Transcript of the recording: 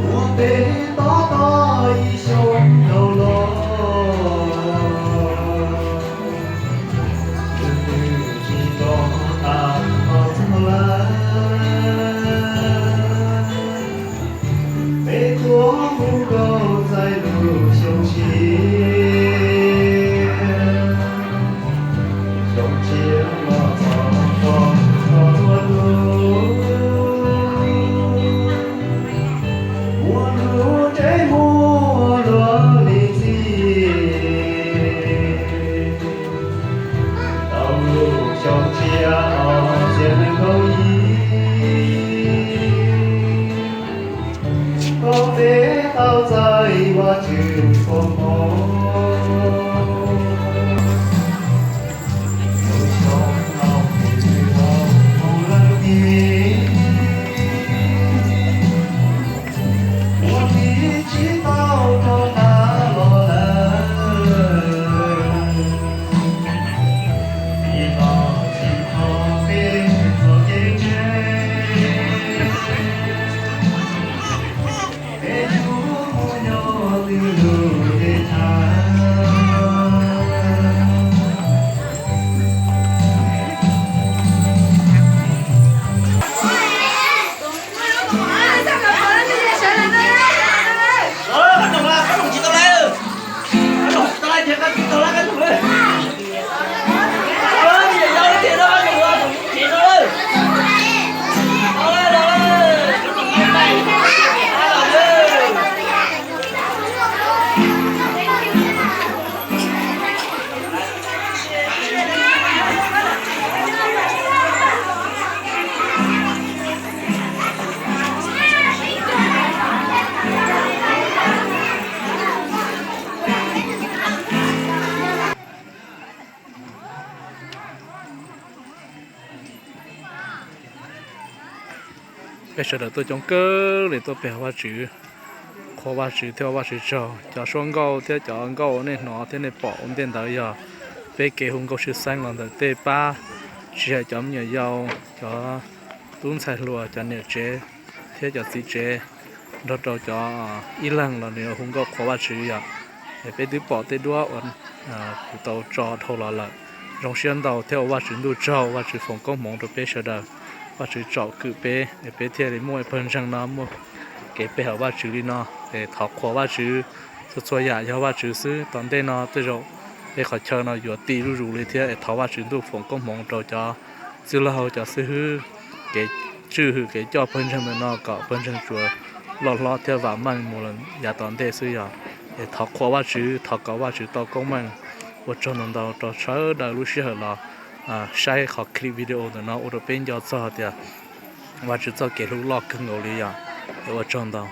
Ua peb tob tob ib xyoos dhau los, twb tsis nco tas los txog lawm. Peb tuaj hu nkauj txais lub xyoo tshiab, xyoo tshiab los txog txog txog txhua hnub, muaj lub ntsej muag luag li txiaj. Tau lub xyoo tshiab ob txhiab nees nkaum ib, koj peb tau txais Vajtswv koob hmoov. Lub xyoo no kuv twb tau mus lawm tiag, ua li tsis tau rov qab los lawm. Ib los tsis kho peb txoj kev ntseeg, peb yuav mus nyob twg lub teb chaws. Peb sawv daws tuaj coob kawg li tuaj pe hawm Vajtswv, qhuas Vajtswv thiab ua Vajtswv tsaug. Cov suab nkauj thiab cov nkauj nej hnov thiab nej pom ua ntej ntawd yog peb kev hu nkauj sib xeeb los ntawm tej pab, tsis hais cov me nyuam yaus, cov tub ntxhais hluas, cov niam tsev thiab cov txiv tsev, nrog rau cov ib leeg los nws hu nkauj qhuas Vajtswv yom. Es peb twb pom tej duab uas kuv tau tso dhau los lawm. Zoo siab ntau thiab ua Vajtswv ntuj tsaug, Vajtswv foom koob hmoov rau peb sawv daws. Vajtswv tsom kwm peb es peb thiaj li muaj pawg ntseeg no, muaj kev pe hawm Vajtswv li no. Es thov qhuas Vajtswv, txhua txhua yam yog Vajtswv xwb. Tom ntej no tej zaum peb qhov chaw no yuav ti zuj zus li thiab, es thov Vajtswv ntuj foom koob hmoov rau cov txwj laug, cov xib hwb, kev tswj hwm kev coj pawg ntseeg ntawm no kom pawg ntseeg tsuas loj hlob thiab vam meej mus yav tom ntej xwb yog. Es thov qhuas Vajtswv, thov kom Vajtswv tau koob meej. Ua tsaug ntau ntau rau sawv daws lub sij hawm los saib qhov clip video ntawm no, ua rau peb nco txog tias Vajtswv txoj kev hlub loj kawg nkaus li yom. Es ua tsaug ntau.